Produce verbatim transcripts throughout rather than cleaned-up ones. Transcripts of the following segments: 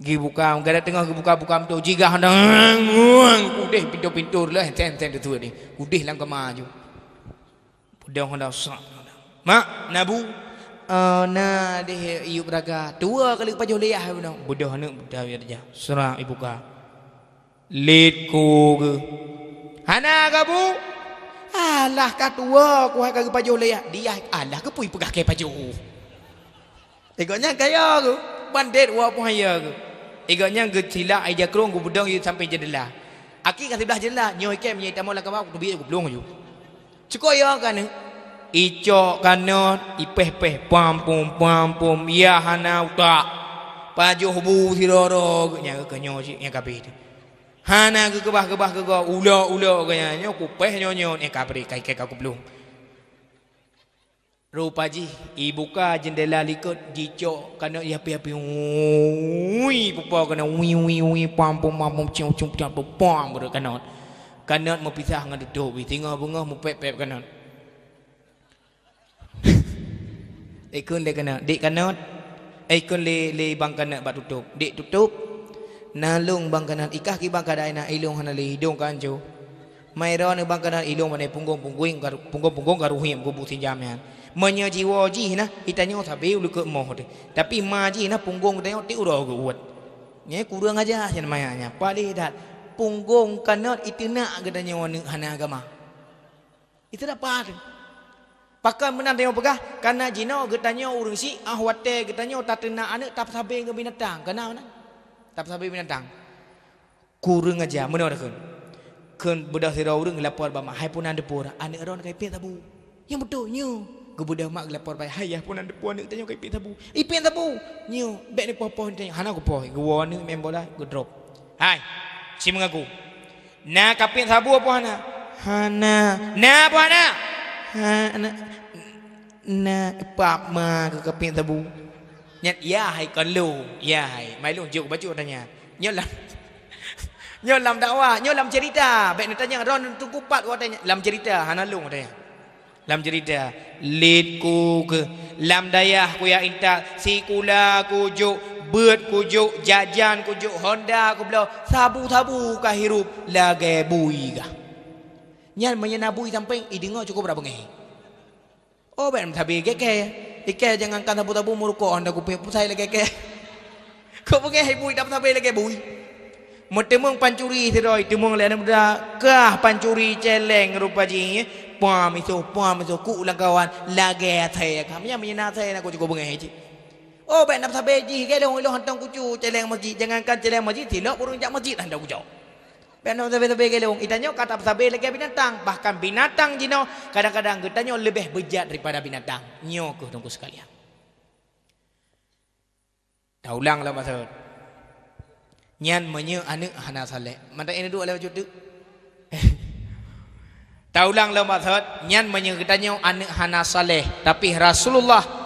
Geubuka, gata teungoh geubuka-buka pintoe, jigah na, udeh pintoe-pintoe leh, ten-ten teuteuet ni. Udeh lam kama aju. Peudong honda sak. "Mak, na bu?" "Oh, na deh, iyup raga. Tuwoe kali pajoh lé yah bunoe." Beudôh aneuk, beudôh ya jah. Sra ibuka. "Lét ku geuh." "Hana ka bu?" "Alah ka tuwoe ku hai ka geupajoh lé yah." "Di yah alah keupeue peugah keu pajoh." Igoe nyan kaya geuh, bandét wa puhaya geuh. Igoe nyan geusilak ai jakrong geubeudong yue sampéng jeundela. Aki ka siblah jeundela, nyoe ikem nyang itamong lam kama, kuteubiet guplueng aju. Cukôp ya ka nyoe. Icok kanot, ipéh-péh, pam pum, pam pum, ya hana utak. Pajoh bu sidroe-droe geuh nyan geuh nyoe cit nyang ka abéh teuh. Hana geukeubah-keubah keu goe, ulok-ulok geuh nyan, nyoe kupéh nyoe nyoe, nyang ka abéh kai-kai ka kuplueng. Rupa jih ibuka jeundela likot, jicok kanot, ya pi-ya pi, ui, pupo kanot, ui, ui, ui, pam, pam, pam, pam, cium, cium, cium, pam, pam, beureukat kanot. Kanot meupisah ngon tutôp, singoh beungoh mupéb-péb kanot. Ikheun lé kanot, "Dek kanot, ikheun lé, lé bang kanot bak tutôp. Dek tutôp, na lôn bang kanot, ikah kibang keuadaan na ilôn hana lé, idông ka anco." Mai droeneuh bang kanot ilông bak punggông-punggông ka, punggông-punggông ka ruhiem geubu sinjam nyan. Meunyoe jiwoe jih na, itanyoe sabe ulukot moh teuh. Tapi ma jih na punggông geutanyoe tiep uroe geuuet. Nyan kureueng aja nyan maya nyan. Paléh that. Punggông kanot iteunak geutanyoe aneuk hana agama. Itu dapat. Pakon meunan tanyoe peugah, kana jinoe geutanyoe ureueng syiah watée geutanyoe tateunak aneuk tapeusabe ngon binatang. Kana meunan? Tapeusabe binatang. Kureueng aja, meunoe takheun. Kheun beudôh sidroe ureueng geulapor bak mak, "Hai punan deupur, aneuk droeneuh ka ipék sabu." "Nyang beutôi nyoe." Geubeudôh mak geulapor bak, "Hai yah punan deupur, aneuk tanyoe ka ipék sabu." "Ipék sabu?" "Nyoe, bék neupoh-poh tanyoe." "Hana kupoh." Geuwoe aneuk main bola, geudrop. "Hai, si meungaku. Na kapét sabu apa hana?" "Hana." "Na apa hana?" "Hana." "Na, pap ma keu kapét sabu." Nyan, ya hai kon lôn, ya hai. Mai lôn jok bacut tanya. Nyoe lam, nyoe lam dakwah, nyoe lam cerita. Bék neutanyong droeneuh teungku pat watée nyan. Lam cerita, hana lôn watée nyan. Lam cerita, lét ku keuh, lam dayah ku ya intat, sikula ku jok, beuet ku jok, jajan ku jok, honda ku bloe, sabu-sabu ka hirup lagée bui gah. Nyan meunyoe na bui sampéng, ideungoe cukôp rab beungéh. Oh, bék meusabe geuh kée. Ikée jangankan sabu-sabu meurukok, honda kupéng pusai lagée kée. Kok beungéh bui tapeusabe lagée bui. Meuteumeung pancuri sidroe, teumeung lé aneuk muda, kah pancuri céléng rupa jih, pam isoh, pam isoh, kuk lam kawan, lagée asée ka. Meunyan, meunyan asée na kok cukôp beungéh cit. Oh, bék na peusabe jih, gée lôn ilôn hantom kucu céléng masjid, jangankan céléng masjid, silop ureueng jak masjid hantom kucok. Bék na peusabe-sabe gée lôn, itanyoe ka tapeusabe lagée binatang, bahkan binatang jinoe kadang-kadang geutanyoe leubeh beujat daripada binatang. Nyoe keuh teungku sekalian. Taulang lom maksud. Nyan meunyoe aneuk hana saleh. Mantong inong duek lewat juteuk. Taulang lom maksud, nyan meunyoe geutanyoe aneuk hana saleh, tapi Rasulullah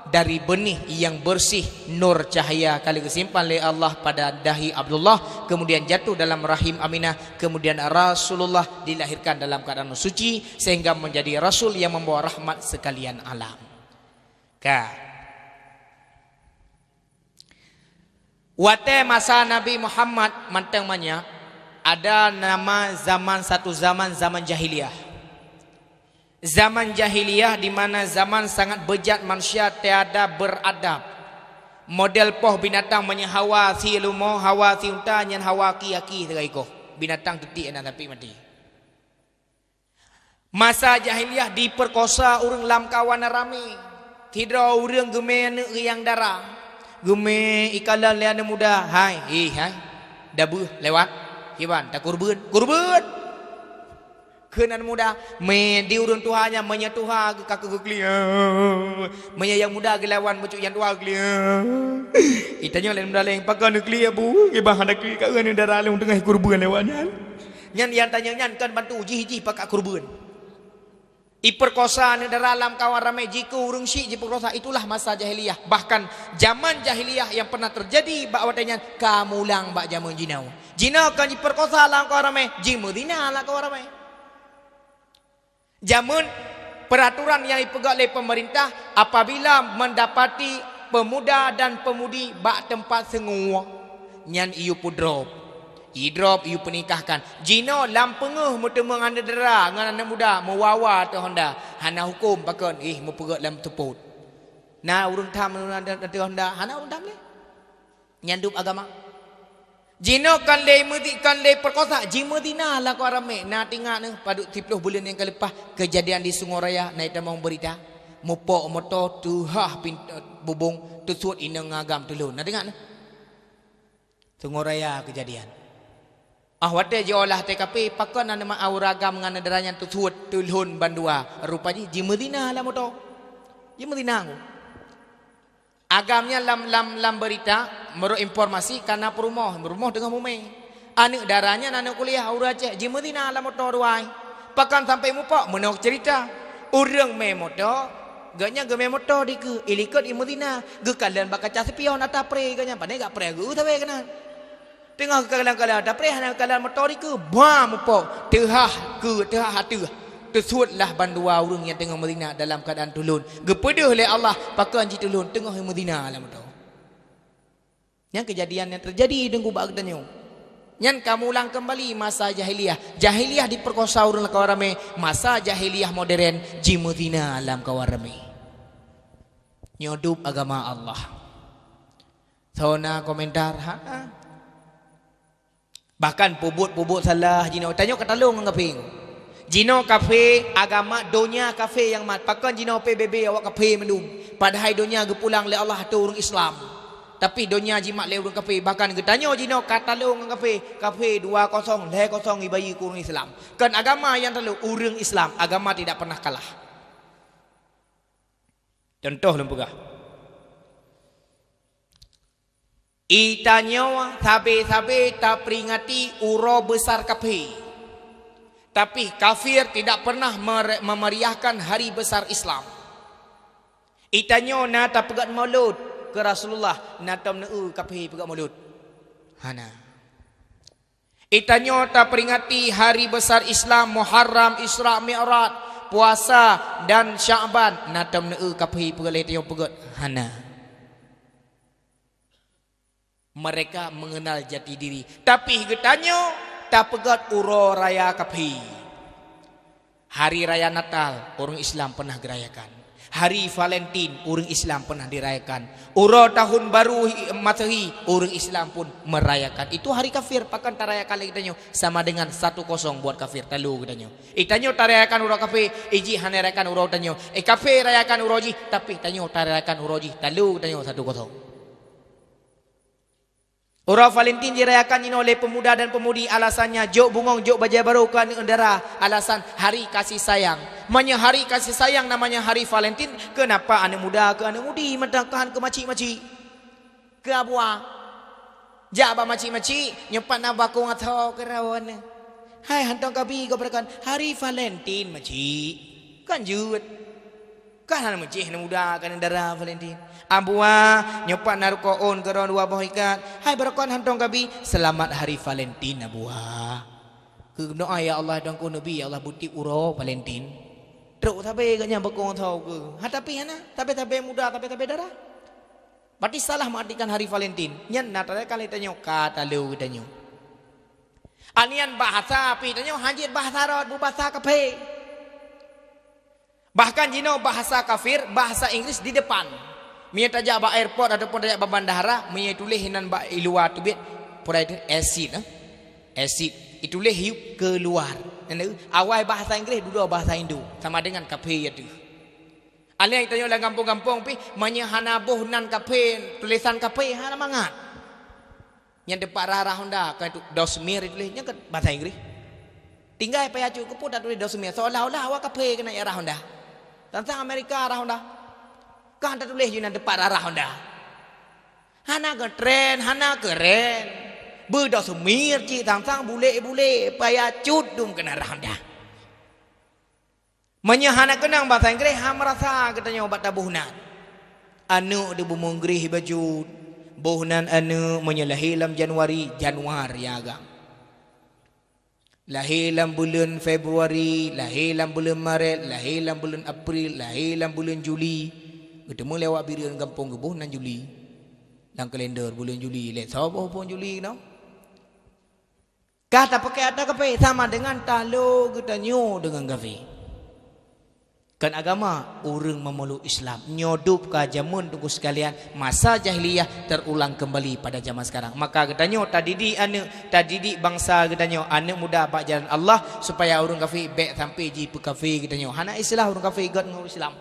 dari benih yang bersih, nur cahaya ka lheueh geusimpan lé Allah pada dahi Abdullah, kemudian jatuh dalam rahim Aminah, kemudian Rasulullah dilahirkan dalam keadaan suci sehingga menjadi rasul yang membawa rahmat sekalian alam. Ka. Watée masa Nabi Muhammad mantong manyak, ada nama zaman, satu zaman, zaman jahiliyah. Zaman jahiliyah di mana zaman sangat beujat, manusia tiada beradab. Model poh binatang meunyoe hawa si leumo, hawa si unta, nyan hawa aki-aki sigoe ikoh. Binatang teutiek na sampai mati. Masa jahiliyah diperkosa ureuëng lam kawan ramé. Sidroe ureuëng geumé aneuëk riang dara. Geumé ikalon lé aneuëk muda, "Hai, ih, hai. Dabeuh lewat. Kiban, takurbeuen." "Kurbeuen!" Kheun aneuëk muda, "Mé di ureuëng tuha nyan, meunyoe tuha geukaku geukli. Meunyoe nyang muda geulawan bacut nyang tuha geukli." Itanyong lé aneuëk muda laén, "Pakon neukli, Abu?" "Kiban hana kli, ka aneuëk dara lôn teungoh kurbeuen lewat nyan." Nyan nyang tanyong nyan kon bantu jih-jih pakat kurbeuen. Iperkosa aneuëk dara lam kawan ramé, jikeu ureuëng syik jiperkosa, itulah masa jahiliyah. Bahkan zaman jahiliyah yang pernah terjadi bak watée nyan ka mulang bak zaman jinoe. Jinoe kon jiperkosa lam kawan ramé, jimeuzina lam kawan ramé. Jameun peraturan yang dipeugah oleh pemerintah apabila mendapati pemuda dan pemudi bak tempat seungua. Nyan iyue peudrop. Idrop, iyue peunikahkan. Jinoe lam peungeuh meuteumé ngon aneuk dara, ngon aneuk muda, meuwawa ateueh honda. Hana huköm pakon, ih, meupeugét lam seupôt. Na ureuëng tham ateueh honda, hana ureuëng tham lé. Nyan dub agama. Jinoe kon lé meuzi-, kon lé peukosa, jimeuzina lakoe ramé. Na teuingat neuh, padub siplôh buleuen nyang ka leupah, keujadian di Sungai Raya, na itamong beurita. Mupok moto, teuhah pint-, bubông, teusuet inong agam tulôn. Na teuingat neuh? Sungai Raya keujadian. Ah, watée jiolah TKP, pakon aneuk ma-, ureuëng agam ngon dara nyan teusuet tulôn bandua. Rupa jih jimeuzina lam moto. Jimeuzina ku. Agam nyan lam, lam, lam beurita, meurok informasi kana peurumoh, peurumoh teungoh mumé. Aneuk dara nyan aneuk kuliah ureuëng Aceh, jimeuzina lam moto dua ai. Pakon sampai mupok, meunoe ceurita. Ureuëng mé moto, geuh nyan geumé moto dikeue, ilikot imeuzina, geukalon bak kaca sipion ata pré geuh nyan, pane gak pré geuh sabe keunan. Teungoh geukalon-kalon ata pré hana geukalon moto dikeue, bam mupok, teuhah keue, teuhah ateueh. Teusuetlah bandua ureuëng nyang teungoh meuzina dalam keuadaan tulôn. Geupeudeuh lé Allah, pakon jih tulôn teungoh meuzina lam moto. Nyan keujadian nyang teujadi deungon bak geutanyoe. Nyan ka meuulang keumbali masa jahiliyah. Jahiliyah dipeukosa ureuëng lam kawan ramé, masa jahiliyah modern jimeuzina lam kawan ramé. Nyoe dub agama Allah. Soe na komentar? Ha? Bahkan peubuet-peubuet salah jinoe. Tanyoe ka talong ngon kafé. Jinoe kafé, agama, donya kafé nyang mat. Pakon jinoe P B B awak kafé mandum. Padahai donya geupulang lé Allah ateueh ureuëng Islam. Tapi donya jimat lé ureuëng kafé. Bahkan geutanyoe jinoe ka talong ngon kafé. Kafé dua kosong, lhée kosong ibayeue keu ureuëng Islam. Kon agama nyang talong, ureuëng Islam. Agama tidak pernah kalah. Contoh lôn peugah. Itanyoe sabe-sabe taperingati uroe besar kafé. Tapi kafir tidak pernah mere-, memeriahkan hari besar Islam. Itanyoe na tapeugét maulud keu Rasulullah, na tom neu kafé peugét maulud? Hana. Itanyoe taperingati hari besar Islam, Muharram, Isra Mi'raj, puasa dan Sya'ban, na tom neu kafé peugét lé tanyoe peugét? Hana. Mereka mengenal jati diri. Tapi geutanyoe tapeugét uroe raya kafé. Hari Raya Natal, ureuëng Islam pernah geurayakan. Hari Valentine, ureuëng Islam pernah dirayakan. Uroe Tahun Baru hi-, Masehi, ureuëng Islam pun merayakan. Itu hari kafir, pakon tarayakan lé geutanyoe? Sama dengan satu kosong buat kafir, talo geutanyoe. Eh, tanyoe tarayakan uroe kafé, eh, jih hana rayakan uroe tanyoe. Eh, kafé rayakan uroe jih, tapi tanyoe tarayakan uroe jih, talo geutanyoe satu kosong. Uroe Valentine jirayakan jinoe lé pemuda dan pemudi, alasannya jok bungong, jok bajée barô keu aneuk dara, alasan hari kasih sayang. Meunyoe hari kasih sayang namanya hari Valentine, kenapa aneuk muda keu aneuk mudi, meudakan keu macik-macik? Keu abua. Jak bak macik-macik, nyoe pat na bakong atho keu rawan. Hai, hantong kabi gob beurakan, hari Valentine, macik. Kan jeuet. Kan hana meucéh aneuk muda keu aneuk dara Valentine. Abua, nyoe pat na rukoon keudroe dua boh ikat. Hai beurakan hantong kabi, selamat hari Valentine, Abua. Keu doa, ya Allah, Tuhanku Nabi, ya Allah, beuti uroe Valentine. Trok sabe geuh nyan beukong tho keu. Ha, tapi hana, sabe-sabe muda, sabe-sabe dara. Berarti salah mengartikan hari Valentine. Nyan na tarayakan lé tanyoe, ka talo geutanyoe. Anian bahasa pih tanyoe hana jeuet bahasa rot, beubahasa kafé. Bahkan jinoe bahasa kafir, bahasa Inggris di depan. Meunyoe tajak bak airport ataupun tajak bak bandara, meunyoe tuléh inan bak i luwa teubiet, peue itu, exit, eh? Exit. Ituléh yub keuluar. Nyan awai bahasa Inggris, dudoe bahasa Indo. Sama dengan kafé ateueh. Aléh tanyoe lam gampông-gampông pih, meunyoe hana boh nan kafé, tulésan kafé, hana mangat. Nyang teumpat rah-rah honda, ka itu Dosmir ituléh, nyan kan bahasa Inggris. Tinggai payah cut keupeue tatuléh Dosmir, seolah-olah awak kafé keunan jak rah honda. Sang-sang Amerika rah honda. Kan tatuléh jih nan teumpat rah-rah honda. Hana geutren, hana keuren. Beu Dosmir cit, sang-sang bulek-bulek, payah cut dum keunan rah honda. Meunyoe hana keunong basa Inggréh, ha meurasa geutanyoe bak taboh nan. Aneuk di bumoe Inggréh bacut, boh nan aneuk meunyoe lahé lam Januari, Januar nyang agam. Lahé lam buleuen Februari, lahé lam buleuen Maret, lahé lam buleuen April, lahé lam buleuen Juli. Geuteumé lé awak Bireuen gampông geuboh nan Juli. Lam kalender buleuen Juli, lé soe boh buleuen Juli keunoe. Ka tapakai ata kafé sama dengan talo geutanyoe deungon kafé. Kon agama ureuëng memeluk Islam. Nyoe dub ka jameun teungku sekalian, masa jahiliyah terulang kembali pada zaman sekarang. Maka geutanyoe tadidik aneuk, tadidik bangsa geutanyoe, aneuk muda bak jalan Allah, supaya ureuëng kafé bék sampai jipeukafé geutanyoe. Hana istilah ureuëng kafé gét ngon ureuëng Islam.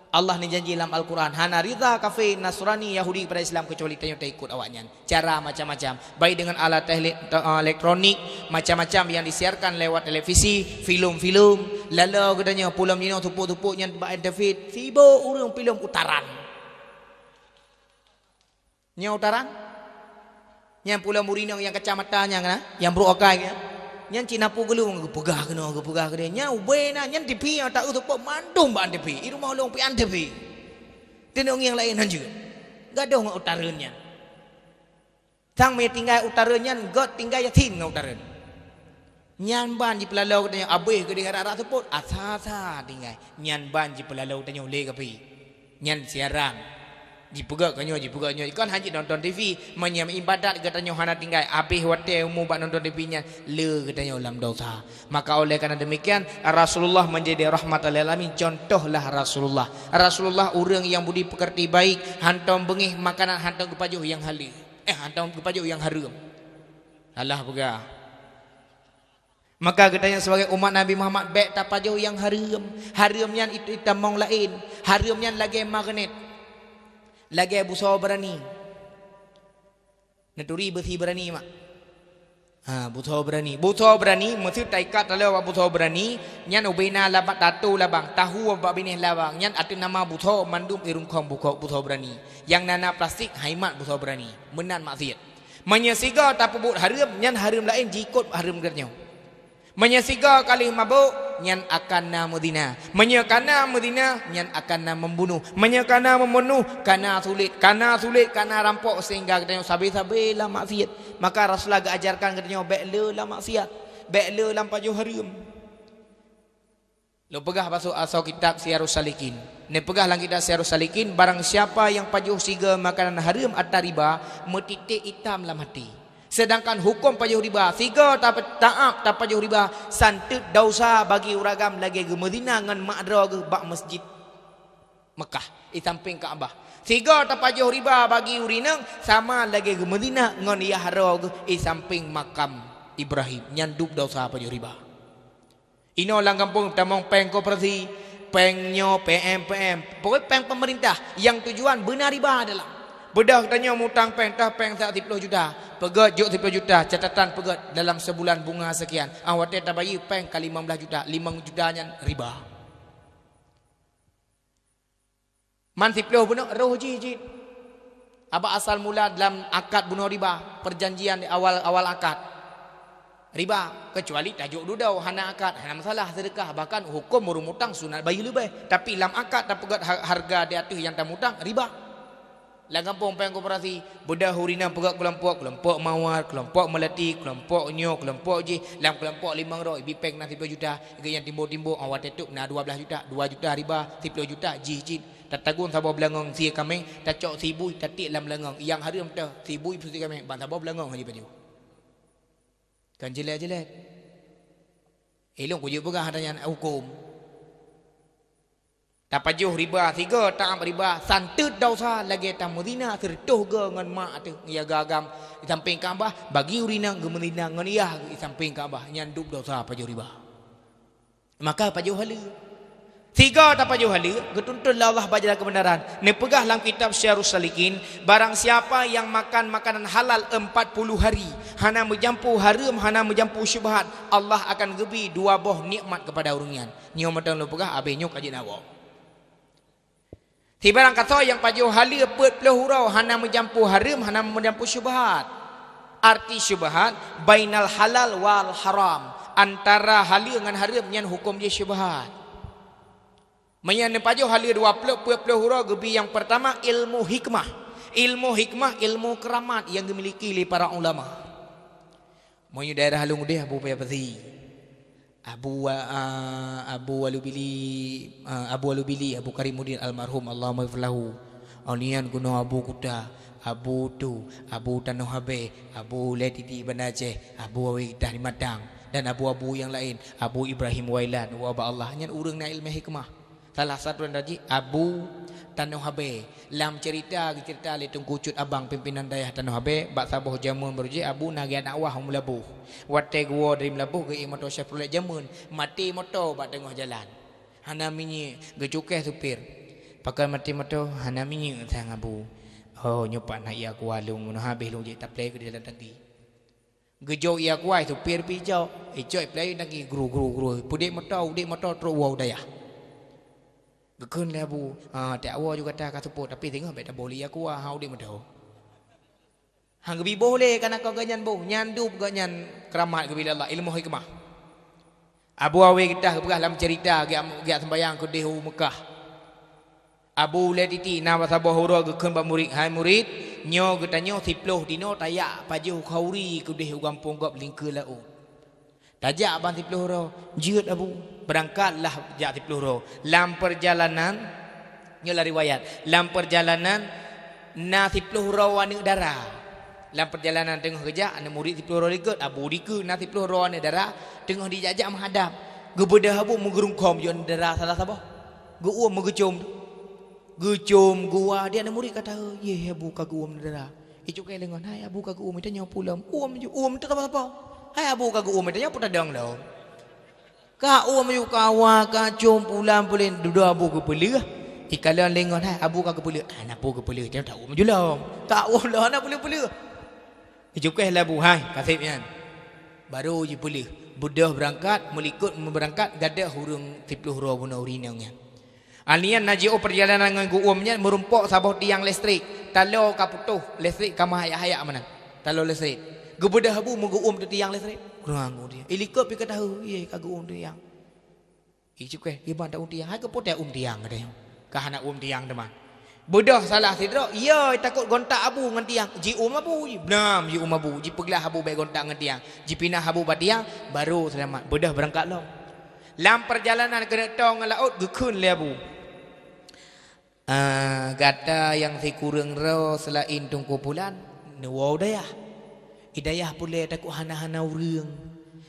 Allah neujanji lam Al-Quran, hana ridha kafé, Nasrani, Yahudi kepada Islam kecuali tanyoe taikut awaknyan. Cara macam-macam, baik dengan alat teknik, te-, eh, elektronik, macam-macam yang disiarkan lewat televisi, filem-filem, lalo geutanyoe pulom jinoe tupuk-tupuk nyan bak N T V, sibok ureuëng filem utaran. Nyoe utaran? Nyan pulom ureuëng inong nyang kacamata nyan kana, nyang brok akai nyan. Nyan cit na peue geuleueng geupeugah keunoe, geupeugah keunoe. Nyan ubé na, nyan T V nyang taeu seupôt mandum bak T V. I rumoh lôn pih an T V. Teunong nyang laén han jeuet. Gadôh ngon utareun nyan. Sang mé tinggai utareun nyan, gét tinggai yasin ngon utareun. Nyan ban jipeulalo geutanyoe abéh geudeh rara seupôt, asa-asa tinggai. Nyan ban jipeulalo geutanyoe lé kafé. Nyan siaran. Jipeugét keu nyoe, jipeugét nyoe. Kon hana jeuet nonton T V. Meunyoe ibadat geutanyoe hana tinggai, abéh watée umu bak nonton T V nyan, le geutanyoe lam dosa. Maka oleh karena demikian, Rasulullah menjadi rahmatan lil alamin, contohlah Rasulullah. Rasulullah ureuëng nyang budi pekerti baik, hantom beungéh makanan, hantom geupajoh nyang haleue. Eh, hantom geupajoh nyang hareuem. Salah peugah. Maka geutanyoe sebagai umat Nabi Muhammad bék tapajoh nyang hareuem. Hareuem nyan itu itamong laén. Hareuem nyan lagée magnet. Lagée busoe beurani. Neuturi beusi beurani mak. Ha, busoe beurani. Busoe beurani, meuseu taikat taloe bak busoe beurani, nyan ubé na labat tato labang, tahu bak binéh labang, nyan ateueh nama busoe mandum irungkong buko-, busoe beurani. Nyang na-na plastik haimat busoe beurani. Meunan maksiet. Meunyoe sigoe tapeubuet hareuem, nyan hareuem laén jiikot hareuem geutanyoe. Meunyoe sigoe ka lheueh mabök, nyan akan na meuzina. Meunyoe ka na meuzina, nyan akan na membunuh. Meunyoe ka na membunuh, ka na sulet. Ka na sulet, ka na rampok, sehingga geutanyoe sabe-sabe lam maksiet. Maka Rasulullah geuajarkan geutanyoe bék le lam maksiet, bék le lam pajoh hareuem. Lôn peugah basoe asoe kitab Siyarus Salikin. Neupeugah lam kitab Siyarus Salikin, barang siapa yang pajoh sigoe makanan hareuem ata riba, meutiték itam lam até. Sedangkan huköm pajoh riba, sigoe ta-, taát tapajoh riba, santeut dosa bagi ureuëng agam lagée geumeuzina ngon mak droe geuh bak Masjid Mekah, i sampéng Ka'bah. Sigoe tapajoh riba bagi ureuëng inong sama lagée geumeuzina ngon yah droe geuh i sampéng makam Ibrahim, nyan dub dosa pajoh riba. Inoe lam gampông tamong péng koperasi, péng nyoe, P M, P M. Pokoknya péng pemerintah yang tujuan beuna riba dalam. Beudôh tanyoe mutang péng, tah péng sa siploh juta. Peugét jok siploh juta, catatan peugét dalam sebulan bunga sekian. Ah, watée tabayeue péng ka limong blaih juta, limong juta nyan riba. Man siploh bunoe roh jih jih. Abak asal mula dalam akad bunoe riba, perjanjian di awal, awal akad. Riba, kecuali tajok dudoe, hana akad, hana masalah, sedekah, bahkan huköm ureuëng mutang sunat bayeue leubeh. Tapi lam akad tapeugét ha-, hareuga di ateueh nyang tamutang, riba. Lam gampông péng koperasi, beudôh ureuëng inong peugét keulompok, keulompok mawar, keulompok meulati, keulompok nyoe, keulompok jih, lam keulompok limong droe, ibi péng na siploh juta, geuh nyang timbong-timbong, awai teutôp na dua blaih juta, dua juta riba, siploh juta jih jih. Tatagong saboh beulangong sie kaméng, tacok sibui, tatiek lam beulangong, nyang hareuem teuh, sibui peusie kaméng, ban saboh beulangong hana jipajoh. Kan jelek-jelek. Ilong kujeuet peugah hata nyan huköm. Tapajoh riba sigoe, taát riba, santeut dosa lagée tameuzina sireutôh goe ngon mak ateueh, ngon yah agam, di sampéng Ka'bah, bagi ureuëng inong geumeuzina ngon yah geuh di sampéng Ka'bah, nyan dub dosa pajoh riba. Maka pajoh haleue. Sigoe tapajoh haleue, geutuntut lé Allah bak jalan keubeunaran. Neupeugah lam kitab Siyarus Salikin, barang siapa yang makan makanan halal empat puluh hari, hana meujampu hareuem, hana meujampu syubhat, Allah akan geubri dua boh nikmat keupada ureuëng nyan. Nyoe mantong lôn peugah, abéh nyoe ka jeuet na woe. Sibarang kasoe nyang pajoh haleue peuet ploh uroe hana meujampu hareuem, hana meujampu syubhat. Arti syubhat, bainal halal wal haram. Antara haleue ngon hareuem nyan huköm jih syubhat. Meunyoe neupajoh haleue dua ploh, peuet ploh uroe geubri nyang peurtama ilmu hikmah. Ilmu hikmah, ilmu keuramat nyang geumiliki lé para ulama. Meunyoe daerah lôn udeh Abu Paya Pasi, Abu Wa-, a, Abu Walubili, a, Abu Walubili, Abu Karimuddin almarhum, Allahumma ighfir lahu. Onian gunong Abu Kuta, Abu Tu, Abu Tanoh Abée, Abu Lé Titi Banda Aceh, Abu Awe Geutah di Matang, dan abu-abu nyang laén, Abu Ibrahim Wailan, wa ba Allah, nyan ureuëng na iéleumé hikmah. Salah satu nyan jih Abu Tanoh Abée. Lam ceurita geuceurita lé Teungku Cut Abang, pimpinan dayah Tanoh Abée, bak saboh jamén barô jih Abu na geuh aneuk wah u Meulaboh. Watée geuwoe dari Meulaboh geuék moto Chevrolet jamén, maté moto bak teungoh jalan. Hana minyeuk, geucukéh supir. Pakon maté moto, hana minyeuk sang Abu. Oh, nyoe pat na ié Aqua lôn, nyoe habéh lôn jép taplé keu di dalam tangki. Geujok ié Aqua, supir pih icok. Icok iplé tangki, gru, gru, gru. Peudék moto, udép moto trok woe u dayah. Geukheun lé Abu, "Ha, tajak woe ju gata ka seupôt, tapi singoh bék taboh lé ié Aqua, ha, udép moto." Han geubi boh lé, kana kon gobnyan boh, nyan dub gobnyan keuramat geubri lé Allah, ilmu hikmah. Abu Awe Geutah geupeugah lam ceurita, geujak, geujak seumbahyang keudeh u Meukah. Abu Lé Titi na bak saboh uroe geukheun bak murit, "Hai murit, nyoe geutanyoe siplôh dinoe tajak pajoh khauri keudeh u gampông gob lingkeue laôt." Tajak ban siplôh uroe, jeuet Abu. Beurangkatlah jak siplôh uroe. Lam peurjalanan, nyoe lam riwayat, lam peurjalanan na siplôh uroe aneuk dara. Lam peurjalanan teungoh geujak, aneuk murit siplôh uroe likot, Abu dikeue na siplôh uroe aneuk dara, teungoh jijak-jak meuhadab. Geubeudôh Abu meugeurungkhom jih aneuk dara salah saboh. Geuuem meugeucom. Geucom geuwa di aneuk murit ka taeu, "Yeh, Abu ka geuuem aneuk dara." Icukéh lé ngon, "Hai Abu ka geuuem, tanyoe peue lom?" "Uem ju, uem teuh saboh-saboh." "Hai Abu ka geuuem, tanyoe peue tadong lom?" Ka uem ju, ka wa, ka com, pulan pulen, dudoe Abu geupeuleueh. Ikalon lé ngon, "Hai Abu ka geupeuleueh." "Hana peue geupeuleueh, tanyoe ta uem ju lom." Ka uem lom hana peuleueh-peuleueh. Icukéh lé Abu, "Hai, ka seb nyan." Barô jipeuleueh. Beudôh beurangkat, meulikot meubeurangkat, gadôh ureuëng siplôh uroe bunoe ureuëng inong nyan. Alien na jiôh peurjalanan ngon geuuem nyan meurumpok saboh tiang listrik. Taloe ka putôh, listrik ka meuhayak-hayak meunan. Taloe listrik. Geubeudôh Abu meugeuuem teuh tiang listrik. Kurang geuuem tiang. Ilikot pih ka tahu, "Yeh, ka geuuem tiang." Icukéh, "Iban ta uem tiang." "Hai keupeue ta uem tiang?" katanya. Ka hana uem tiang teuma. Beudôh salah sidroe, "Yeh, takot gontak Abu ngon tiang." Jiuem Abu, ji-, nam jiuem Abu, jipeuglah Abu bék gontak ngon tiang. Jipinah Abu bak tiang, barô seulamat. Beudôh beurangkat lom. Lam peurjalanan keuneuk toe ngon laôt geukheun lé Abu, "Ah, gata nyang sikureueng droe seulaén Teungku Pulan neuwoe u dayah. I dayah puléh takot hana-hana ureuëng."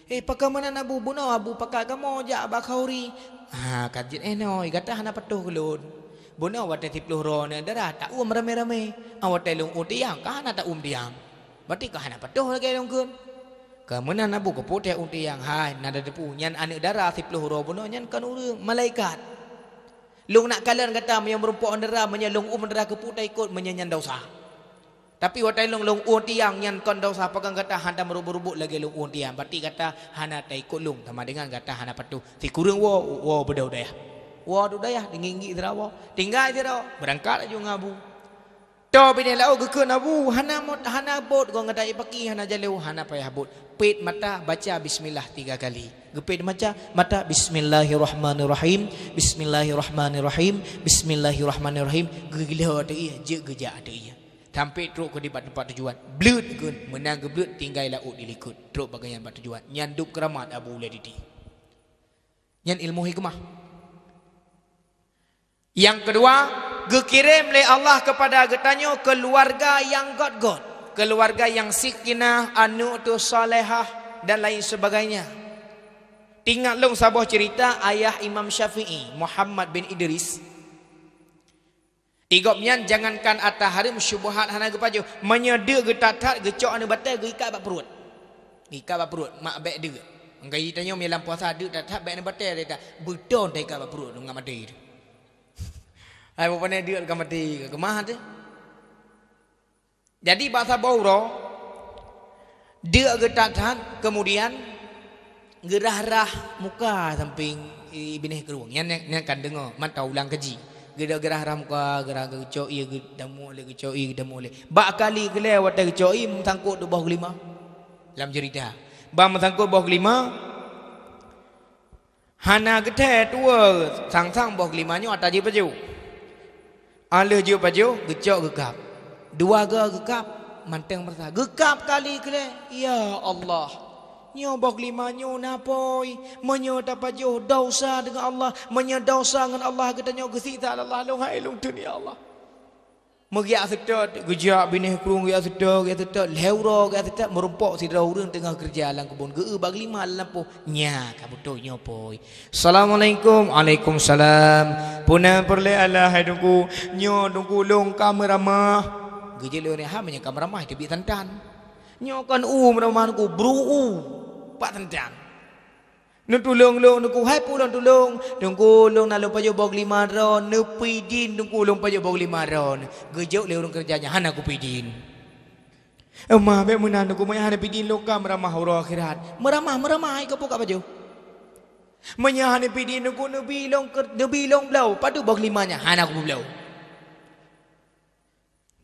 "Eh, pakon meunan Abu?" "Bunoe Abu pakat kamoe jak bak khauri." "Ha, ka jeuet eh noe, gata hana patuh keu lôn. Bunoe watée siplôh droe aneuk dara ta uem ramé-ramé. Ah, watée lôn uem tiang, ka hana ta uem tiang. Berarti ka hana patuh lagée lôn kheun." "Ka meunan Abu, keupeue ta uem tiang?" "Hai, na tateupeue, nyan aneuk dara siplôh droe bunoe nyan kon ureuëng, malaikat. Lôn nak kalon gata meunyoe meurumpok aneuk dara, meunyoe lôn uem aneuk dara keupeue taikot meunyoe nyan desya. Tapi watée lôn, lôn uem tiang nyan kon desya, pakon gata hana meureubeut-reubeuet lagée lôn uem tiang. Berarti gata hana taikot lôn, sama dengan gata hana patuh. Sikureueng woe, woe beudôh u dayah." Woe u dayah, ngieng-ngieng sidroe woe. Tinggai sidroe, beurangkat laju ngon Abu. Toe binéh laôt geukheun Abu, "Hana mot, hana bot, kon gata ié paki, hana jalô, hana payah bot. Pet mata, baca bismillah tiga kali." Geupet mata, mata, "Bismillahirrahmanirrahim, bismillahirrahmanirrahim, bismillahirrahmanirrahim." Geugilo ateueh ié, jeuet geujak ateueh ié. Sampai trok keu di bak teumpat tujuan. Bleuet kheun, meunan geubleuet tinggai laôt di likot. Trok bak gobnyan bak tujuan. Nyan dub keuramat Abu Lé Titi. Nyan ilmu hikmah. Nyang keudua, geukirém lé Allah keupada geutanyoe keuluwarga nyang gét-gét, keuluwarga nyang sakinah, aneuk teuh salehah, dan lain sebagainya. Teuingat lôn saboh ceurita ayah Imam Syafi'i, Muhammad bin Idris. Di gobnyan jangankan hareuem, syubhat hana geupajoh. Meunyoe deuk geutat-that, geucok aneuk batée, geuikat bak pruet. Geuikat bak pruet, mak bék deuk. Maka geutanyoe meunyoe lam puasa deuk that-that, bék aneuk batée, beutôi taikat bak pruet, ngat maté teuh. Hai, bupanai deuk ka maté, keumah teuh. Jadi, bak saboh uroe, deuk geutat-that, keumudian geurah-rah muka sampéng i binéh krueng. Nyan, nyan, nyan kan deungoe, mantong ulang kaji. Geurah-rah muka, geurah geucok ié, geudamuek lé, geucok ié, geudamuek lé. Bak kali keulhèe watée geucok ié, meusangkot di boh geulimong. Lam ceurita. Ban meusangkot boh geulimong, hana geuthèe tuwoe, sang-sang boh geulimong nyoe ata jeuet pajoh. Óh lheueh jeuet pajoh, geucok geukab. Dua goe geukab, mantong meurasa. Geukab kali keulhèe, "Ya Allah, nyoe boh geulimong nyoe na apui. Meunyoe tapajoh desya deungon Allah, meunyoe desya ngon Allah geutanyoe geusiksa lé Allah, lôn hai lôn theun, ya Allah." Meugiak seutôt, geujak binéh krueng geujak seutôt, geujak seutôt, lhée uroe geujak seutôt, meurumpok sidroe ureuëng teungoh keureuja lam keubon, geu-eu bak glima lam lampôh. Nya ka beutôi nyoe poi. "Assalamualaikum." "Waalaikumsalam." "Peue na peureulée Allah hai Teungku?" "Nyoe Teungku lôn ka meuramah." Geujeuet lé ureuëng nyan, "Ha meunyoe ka meuramah, teubiet tan-tan." "Nyoe kon u meuramah Teungku, bru u, pat tan-tan." "Neutulông lôn Teungku." "Hai peue lôn tulông?" "Teungku, lôn na lôn pajoh boh glima droe, neupidin Teungku lôn pajoh boh glima droe." Geujaweueb lé ureuëng keureuja nyan, "Hana kupidin." "Emma bék meunan Teungku, meunyoe hana pidin lôn ka meuramah uroe akhirat." "Meuramah, meuramah, hai keupeue ka pajoh?" "Meunyoe hana pidin Teungku, neubi lôn keur-, neubi lôn bloe, padub boh glima nyan?" "Hana kupeubloe."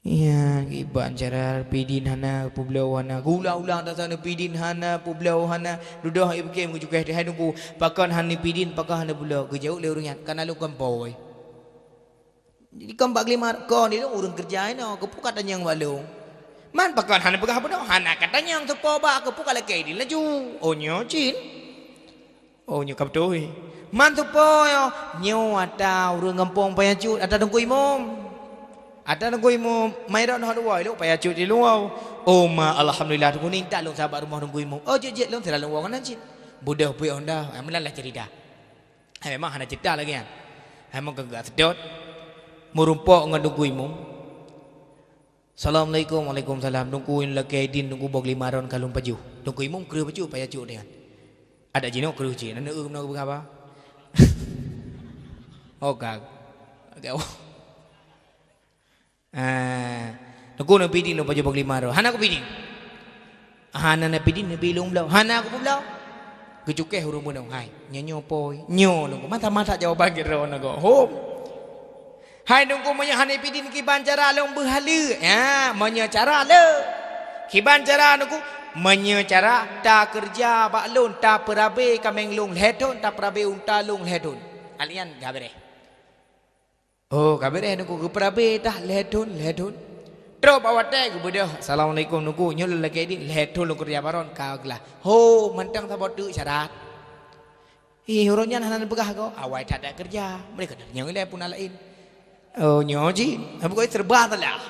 Ya, kiban cara pidin hana peubloe hana. Geuulang-ulang tasa neupidin hana peubloe hana. Dudoh ié bukée meucukéh teuhai Teungku, pakon hana pidin, pakon hana peubloe. Geujaweueb lé ureuëng nyan, "Kana lôn kon poi." Jadi kon bak glima kon di lôn ureuëng keureuja inoe, keupeue ka tanyong bak lôn? Man pakon hana peugah bunoe, hana ka tanyong teupo bak keupeue ka lakée idin laju. Oh nyoe cit. Oh, nyoe ka beutôi. Man teupo nyoe, nyoe ata ureuëng gampông payah cut, ata Teungku Imum. Ata Teungku Imum, mai rot hot dua, ilok payah cut di luwa. Oh, ma, alhamdulillah, Teungku ni, intat lôn sabat rumoh Teungku Imum. Oh, jeuet-jeuet lôn sira lôn woe keunan cit. Budeh puih honda, ah, meunan lah cerita. Hai, memang hana cerita lagi nyan. Hai, memang ka gak sedot. Meurumpok ngon Teungku Imum. "Assalamualaikum." "Waalaikumsalam." "Teungku, lakée idin Teungku boh glima droe ka lôn pajoh." Teungku Imum kreueh pajoh payah cut nyan. Adak jinoe kreueh cit, na neu-eu meunan geupeugah ba. Oh, ka. Ka. Ah, Teungku neupidin lôn pajoh boh glima droe. "Hana kupidin." "Hana neupidin, neubi lôn bloe." "Hana kupeubloe." Geucukéh ureuëng bunoe, "Hai, nyoe nyoe poi." "Nyoe Teungku." Mata-mata jawaban keu droe nyoe, hom. "Hai Teungku, meunyoe hana pidin kiban cara lôn beuhaleue?" "Ya, meunyoe cara le." "Kiban cara Teungku?" "Meunyoe cara takeureuja bak lôn, tapeurabe kaméng lôn lhée thon, tapeurabe unta lôn lhée thon." Alian ka beureh. Oh, ka beureh Teungku, geupeurabe tah lhée thon, lhée thon. Trok bak watée geubeudôh, "Assalamualaikum Teungku, nyoe lôn lakée idin lhée thon lôn keureuja baron ka glah." "Ho, mantong saboh teuk syarat." Ih, ureuëng nyan hana neupeugah goe, awai that-that keureuja. Meunyoe ka tanyong ilée peue na laén. Oh, nyoe jih, hana peugah serba salah.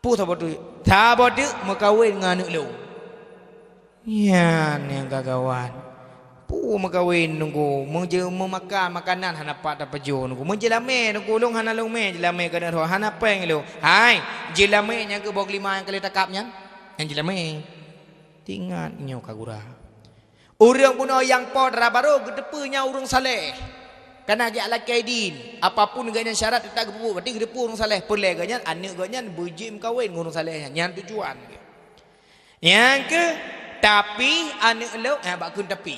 Peue saboh teuk? Saboh teuk meukawen ngon aneuëk lôn. Nyan nyang ka gawat. Peue meukawen Teungku, meuje-, meumakan makanan hana pat tapajoh Teungku. Meujeulamé Teungku, lôn hana lôn mé jeulamé keuneuk rhot, hana péng lôn. Hai, jeulamé nyang keu boh glima nyang ka lheueh takab nyan. Nyan jeulamé. Teuingat nyoe ka gura. Ureuëng bunoe nyang po dara barô geuteupeue nyan ureuëng saleh. Kana geujak lakée idin, apapun geuhnyan syarat teutap geupeubuet, berarti geuteupeue ureuëng saleh. Peureulée geuhnyan, aneuëk geuhnyan beujeuet meukawen ngon ureuëng saleh nyan, nyan tujuan geuh. Nyang keu tapi aneuëk lôn, eh, bak kheun tapi.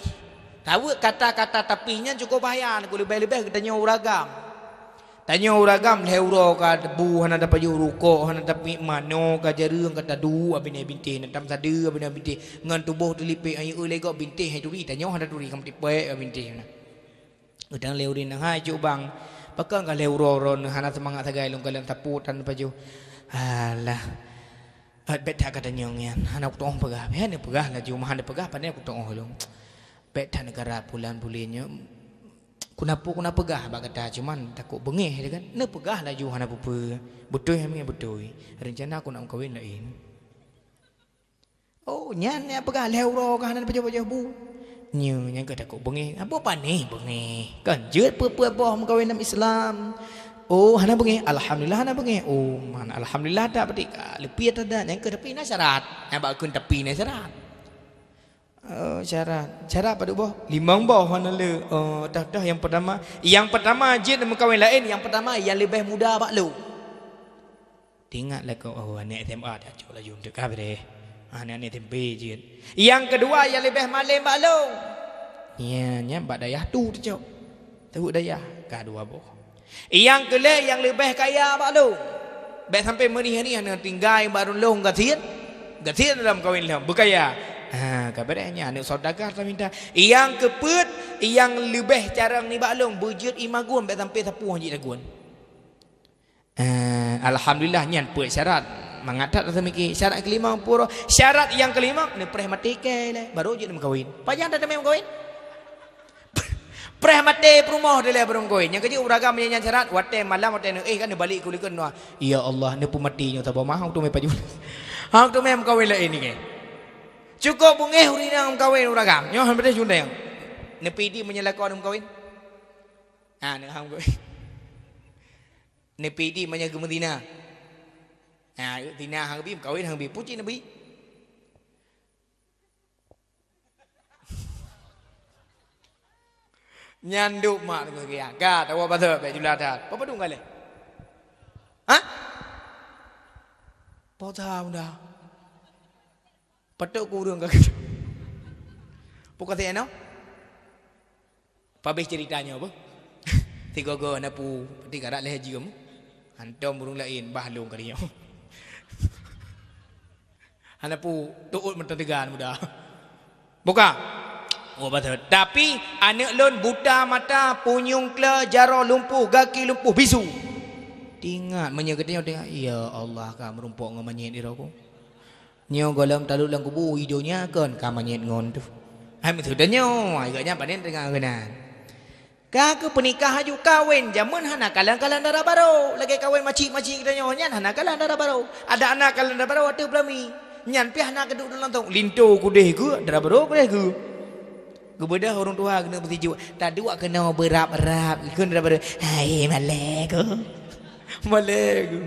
Taweuek kata-kata tapi nyan cukup bahaya, leubeh-leubeh geutanyoe ureuëng agam. Tanyoe ureuëng agam lhée uroe ka bu hana tapajoh, rukok hana tapiep, manoe ka jareueng, ka taduek abineh bintéh, na tam sadeue abineh bintéh, ngon tuboh teulipek, ayo lé gob bintéh hai turi, tanyoe hana turi, ka meutipek bintéh na. Geudang lé ureuëng nyan, "Hai cuk bang, pakon ka lhée uroe-uroe neuh hana seumangat sagai lôn kalon sapeue tan pajoh." "Alah, ôt bék that ka tanyong nyan, hana kutuoh peugah." "Bék neupeugah laju, meuhan neupeugah, pane kutuoh lôn. Bék that neugara pulan buleuen nyoe." Keunapeue, keunapeue peugah bak gata, cuman takot beungéh teuh kan. Neupeugah laju hana peue-peue. Beutôi hai mé beutôi. Reuncana ku nak meukawen laén. Oh, nyan nyang peugah lhée uroe ka hana pajoh-pajoh bu. Nyoe nyang keu takot beungéh. Apa panéh beungéh? Kan jeuet peue-peue boh meukawen lam Islam. Oh, hana beungéh. Alhamdulillah hana beungéh. Oh, man alhamdulillah dak berarti ka leupie tada nyang keu tapi na syarat. Nyang bak kheun tapi na syarat. Oh, syarat. Syarat padub boh? Limong boh hana le. Oh, toh-toh nyang pertama. Nyang pertama jeuet meukawen laén, nyang pertama nyang leubeh muda bak lôn. Teuingat lakoe, oh, aneuk S M A dah cok laju untuk kabreh. Aneuk-aneuk S M P jeuet. Nyang keudua nyang leubeh malém bak lôn. Nyan, nyan bak dayah tu teucok. Teuweuek dayah ka dua boh. Nyang keulhée nyang leubeh kaya bak lôn. Bék sampai meurih-rih aneuk tinggai bak lôn gasien. Gasien dalam kawin lom beukaya. Ha, ka beureh nyan aneuk saudagar taminta. Nyang keupeuet nyang leubeh carông nibak lôn beujeuet imagun bék sampai sapeue jih lagun. Eh, alhamdulillah nyan peuet syarat. Mangat that rasa mikir. Syarat kelima pura. Syarat nyang kelima neupreh maté kée lé baru jeuet meukawen. Pajan dah teumé meukawen? Preh maté peurumoh dilèe barô meukawen. Nyang keujeuet ureueng agam nyan syarat, watèe malam, watèe neuéh kan neubalek keu likot nua. Ya Allah, neupeumaté nyoe saboh mah, hang teumé pajoh. Hang teumé meukawen laén nyoe. Cukôp beungéh ureueng inong meukawen ureueng agam. Nyoe han patéh jundeng. Neupidi meunyoe lakoe meukawen. Ha, neuham meukawen. Neupidi meunyoe geumeuzina. Ha, zina hang bi, meukawen hang bi. Pucit neubi. Nyan duek mak teungoh geuyang. Ka, tawoe bateuk bèk jula that. Peue padum galeh? Hah? Peue that muda? Patôt ku ureueng ka. Peue ka teunoe? Pabéh ceurita nyoe beuh. Sigoe-goe hana peue, peuti karat lhèe jeuem. Hantom ureueng laén bah lôn kali nyoe. Hana peue, teuôt mantong teuga muda. Buka. Oh, beutôi. Tapi, aneuk lôn buta mata, punyueng kle, jaroe lumpuh, gaki lumpuh, bisu. Teuingat, meunyoe geutanyoe teuingat, "Ya Allah, ka meurumpok ngon manyét di roh ku." Nyoe gohlom taleuek lam kubu, i donya kon ka manyét ngon teuh. Hai, meuteue tanyoe, hai, gobnyan panen teungoh keunan. Ka keuh peunikah laju kawen, jameun hana kalon-kalon dara barô, lagèe kawen macik-macik geutanyoe nyan hana kalon dara barô. Adak na kalon dara barô ateueh peulami. Nyan pih hana keuduek langsông, linto keudéh keuh, dara barô keudéh keuh. Geubeudôh ureueng tuha keuneuk beusijuek, taduek keunoe beurab-rab, kheun dara barô, "Hai, malèe keuh." Malèe keuh.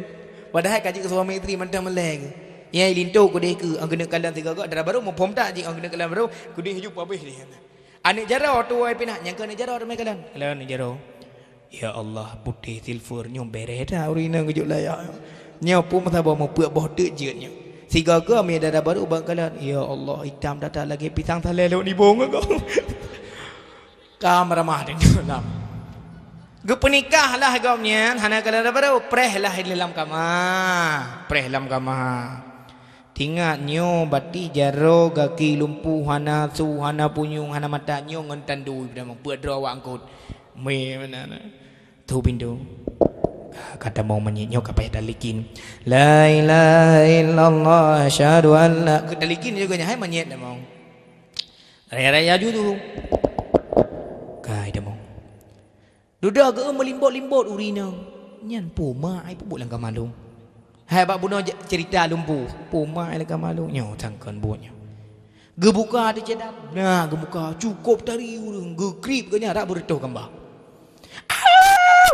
Padahai ka jeuet keu suami isteri mantong malèe keuh. Nyang linto keudéh keuh, keuneuk kalon sigoe-goe, dara barô muphom that jih, keuneuk kalon barô, keudéh laju pabéh lé. Aneuk jaroe tuwoe pinah, nyang keu aneuk jaroe teumé kalon. Kalon aneuk jaroe. Ya Allah, putéh silver nyoe bèrèh that ureueng inong geujok layak. Nyoe pun saboh meupeuet boh teuk jeuet nyoe. Sigoe-goe meuidak dara barô ban kalon. Ya Allah, itam that-that lagèe pisang salè lôn nibong ngon gob. Ka meuramah deungon lam. Geupeunikah lah gobnyan, hana kalon dara barô, preh lah di lam kama. Preh lam kama. Teuingat nyoe bati jaroe gaki lumpuh, hana su, hana punyueng, hana mata, nyoe ngon tandu, peuet droe awak angkot. Mé meunan. Tôh pintoe. Ka tamong manyét nyoe ka payah talikin. La ilaha illallah, asyhadu an la, keu talikin juga nyan hai manyét tamong. Raya-raya ju tu. Kai tamong. Dudoe geu meulimbot-limbot ureueng inong. Nyan poma ai peubuet lam kama lôn. Hai bak bunoe ceurita lumpuh. Poma ai lam kama lôn. Nyoe sangkon buet nyoe. Geubuka ateueh cadar. Nah, geubuka. Cukôp tari ureueng. Geukrieb geuh nyan rab beureutoh gamba. Au!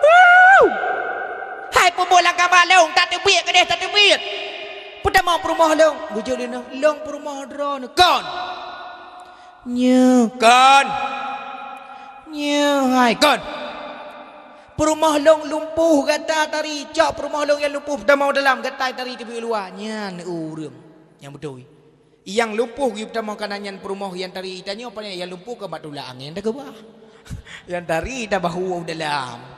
Au! Hai peubuet lam kama lôn, tateubiet keudéh tateubiet. Peutamong peurumoh lôn. Geujok lé nyoe, lôn peurumoh droeneuh. Kon. Nyoe kon. Nyoe hai kon. Peurumoh lôn lumpuh gata tari, cok peurumoh lôn nyang lumpuh peutamong dalam, gata tari teubiet luwa. Nyan ureueng nyang beutôi. Nyang lumpuh geupeutamong kana nyan peurumoh nyang tari, tanyoe pane nyang lumpuh ka bak tulak angén takeubah. Nyang tari tabahu u dalam.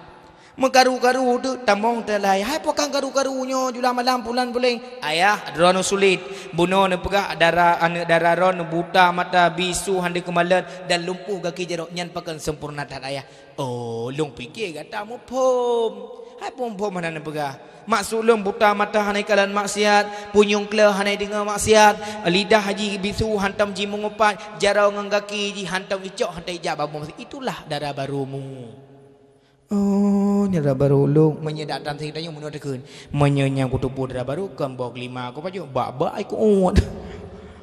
Meukaru-karu teuk tamong teulahé. Hai po kang karu-karu nyoe jula malam pulan puléng. Ayah, droeneuh sulet. Bunoe neupeugah dara aneuk dara droeneuh buta mata, bisu, hana keumalon dan lumpuh gaki jaroe, nyan pakon sempurna that ayah. Oh, lôn pike gata muphom. Hai phom-phom hana neupeugah. Maksud lôn buta mata hana kalon maksiat, punyueng kle hana deungoe maksiat, lidah jih bisu hantom jimeungupat, jaroe ngon gaki jih hantom icok, hantom ijak babah maksiat. Itulah dara barô mu. Oh, nyan dara barô lôn. Meunyoe dak tan sita nyoe meunoe takheun. Meunyoe nyang kuteupue dara barô kon boh kelima kupajoh, bak-bak ai kuôt.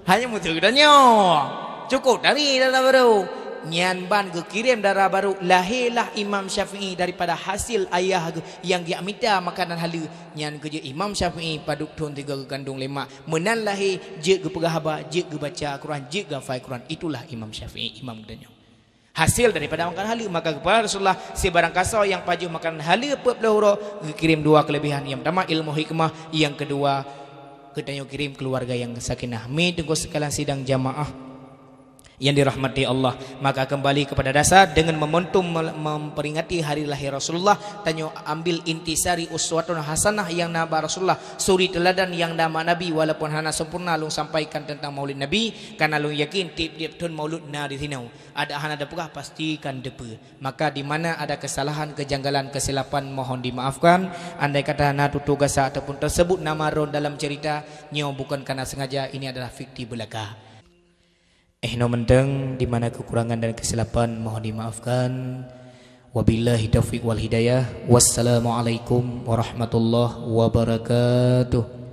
Hanya meuteue geutanyoe. Cukôp tari dara barô. Nyan ban geukirém dara barô, lahé lah Imam Syafi'i daripada hasil ayah geuh nyang geujak mita makanan haleue. Nyan keujeuet Imam Syafi'i padub thon tiga geukandong lé mak. Meunan lahé jeuet geupeugah haba, jeuet geubaca Quran, jeuet geuhafai Quran. Itulah Imam Syafi'i, imam geutanyoe. Hasil daripada makanan haleue, maka geupeugah Rasulullah, sibarang kasoe nyang pajoh makanan haleue peuet ploh uroe, geukirém dua keulebihan. Nyang peutama ilmu hikmah, nyang keudua geutanyoe kirém keuluwarga nyang sakinah. Mi teungku sekalian sidang jamaah yang dirahmati Allah, maka kembali kepada dasar dengan momentum mem-, memperingati hari lahir Rasulullah, tanyoe ambil intisari uswatun hasanah nyang na bak Rasulullah, suri teuladan nyang na bak Nabi, walaupun hana sempurna lôn sampaikan tentang Maulid Nabi, karena lôn yakin tiep-tiep thon Maulud na di sinoe. Adak hana tapeugah pasti kan teupeu. Maka di mana ada kesalahan, kejanggalan, kesilapan mohon dimaafkan. Andai kata na tutoe gasak ataupun tersebut nama droen dalam cerita, nyoe bukan karena sengaja, ini adalah fiktif belaka. Eh, nyoe mantong, di mana kekurangan dan kesilapan mohon dimaafkan. Wabillahi taufiq wal hidayah. Wassalamualaikum warahmatullahi wabarakatuh.